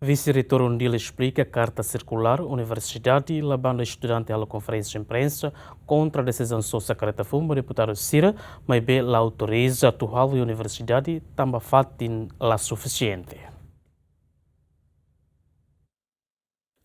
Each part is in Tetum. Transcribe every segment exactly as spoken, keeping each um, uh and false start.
Vise-Reitór UNDIL esplika karta sirkulár universidade la bandu estudante halo konferénsia imprensa kontra desizaun sosa karreta foun ba deputadu sira, maibé la autoriza atu halo iha universidade tanba fatin la sufisiente.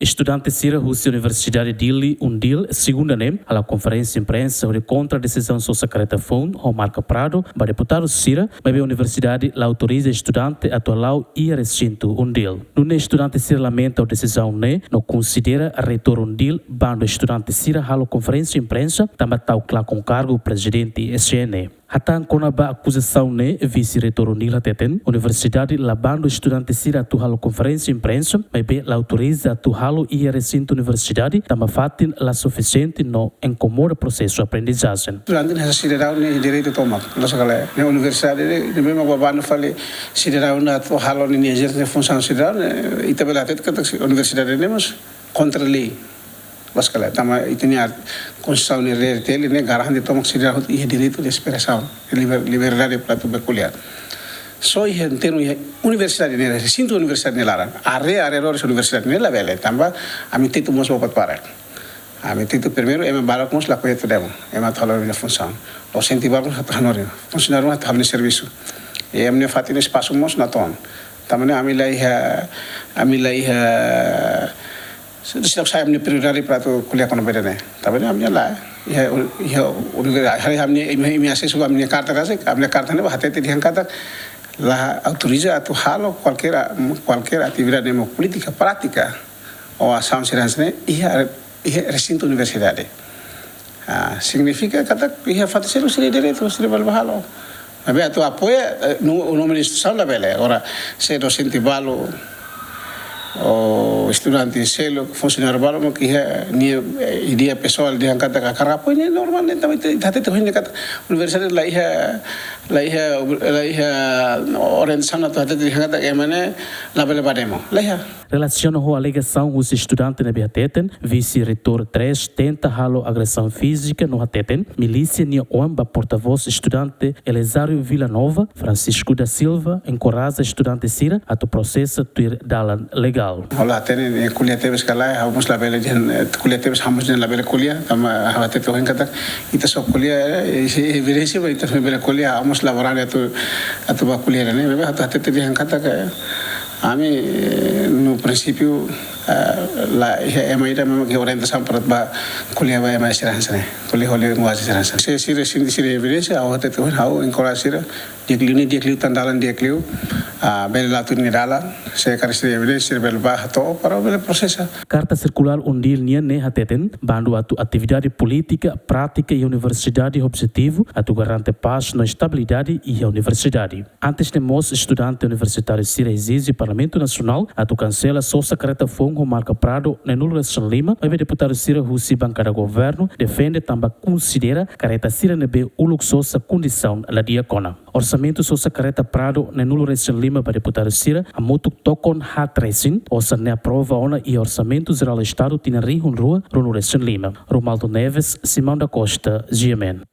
Estudante sira husi Universidade Dili, UNDIL, segunda ne'e hala'o konferénsia imprensa hodi kontra desizaun sosa karreta foun ho marka Prado ba deputadu sira, maibé universidade la autoriza estudante atu hala'o iha resintu UNDIL. Nune'e estudante sira lamenta ho desizaun ne'e no konsidera reitór UNDIL bandu estudante sira halo konferénsia imprensa tanba tau klaran kargu prezidente S N. Hatán kona-ba akuzasaun ne'e, vise-reitór UNDIL hateten, universidade la bandu estudante sira atu halo konferénsia imprensa, maibé la autoriza atu halo iha resintu universidade, tanba fatin la sufisiente no inkomoda prosesu aprendizajen. Durante ne'e sidadaun nia direitu tomak, loos ka lae, ne'e universidade ne'e, ne'e memang ba bandu fali sidadaun atu halo ninia ezerse funsaun sidadaun ne'e, ita bele hatete katak universidade ne'e mós kontra lei. Loos ka lae, tanba ita-nia Konstituisaun ne'e R T L ne'e garante tomak sidadaun iha direitu de espresaun, liber-, liberdade para atu bá ko'alia. Só iha termu iha universidade ne'e, resintu universidade nia laran. Área, arredores universidade ne'e labele, tanba ami tetu mós ba buat barak. Ami tetu primeiru, ema barak mós lakohi atu demo, ema atu halo nia funsaun. Dosente barak mós atu hanorin, funsionáriu mós atu halo nia servisu. I ema nia fatin espasu mós natoon. Tanba ne'e ami la iha, ami la iha, se, se sai ami-nia prioridade para atu ko'alia kona-ba ida-ne'e. Tanba ne'e ami la iha, iha universidade, hari ami, ami, ami asesu ami-nia karta rasik, ami-nia karta ne'e ba hatete dehan katak la autoriza atu halo kualkér, kualkér atividade ne'e mós polítika, prátika ou asaun sira hanesan ne'e iha, iha resintu universidade. Ah, signifika katak iha fatin seluk sira-nia direitu, sira bele bá halo. Maibé atu apoia, eh, no, no nome de instituisaun labele. Agora, se dosente balu, ou estudante seluk, funsionáriu balu, mak iha nia, eh, ideia pesoál dehan katak hakarak apoia, ne'e normál, ne'e tanba ita, ita hatete ho nia katak universidade la iha, la iha, la iha orientasaun atu hatete dehan katak ema ne'e labele bá demo. La iha. Relasiona ho alegasaun husi estudante ne'ebé hateten, vise-reitór três tenta halo agresaun fízika no hateten, milísia nia oan ba portavós estudante Elisário Vila Nova, Francisco da Silva, enkoraja estudante sira atu prosesa tuir dalan legál. Ha'u la hatene, eh, ko'alia tebes ka lae, ha'u mós labele dehan, eh, ko'alia tebes ha'u mós dehan labele ko'alia, tanba ha'u hatete ohin katak, ita só ko'alia, eh, se evidénsia ba ita bele ko'alia, ha'u mós laborante atu, atu bá ko'alia ne'e, maibé atu hatete dehan katak, eh, ami, eh, no prinsípiu, eh, la iha ema ida memang ke orientasaun para bá ko'alia ba ema sira hanesan ne'e, ko'alia ho linguajen sira hanesan ne'e. Se sira sente sira evidénsia, ha'u hatete ohin ha'u enkoraja sira, di'ak liu ne'e, di'ak liu tan dalan di'ak liu, ah, bele la'o tuir nia dalan, se karik sira evidénsia sira bele bá hato'o para bele prosesa. Karta sirkulár UNDIL nian ne'e hateten, bandu atu atividade polítika, prátika iha universidade ho objetivu atu garante pás no estabilidade iha universidade. Antes ne'e mós estudante universitáriu sira ezije Parlamentu Nasionál atu kansela sosa karreta foun ho marka Prado neenulu resin lima, maibé deputadu sira husi bankada governu defende tanba konsidera karreta sira ne'ebé uluk sosa kondisaun la di'ak ona. Orsamentu sosa karreta Prado neenulu resin lima ba deputadu sira hamutuk tokon haat resin, osan ne'e aprova ona iha Orsamentu Jerál Estadu tinan rihun rua ruanulu resin lima. Romualdo Neves, Simão da Costa, G M N.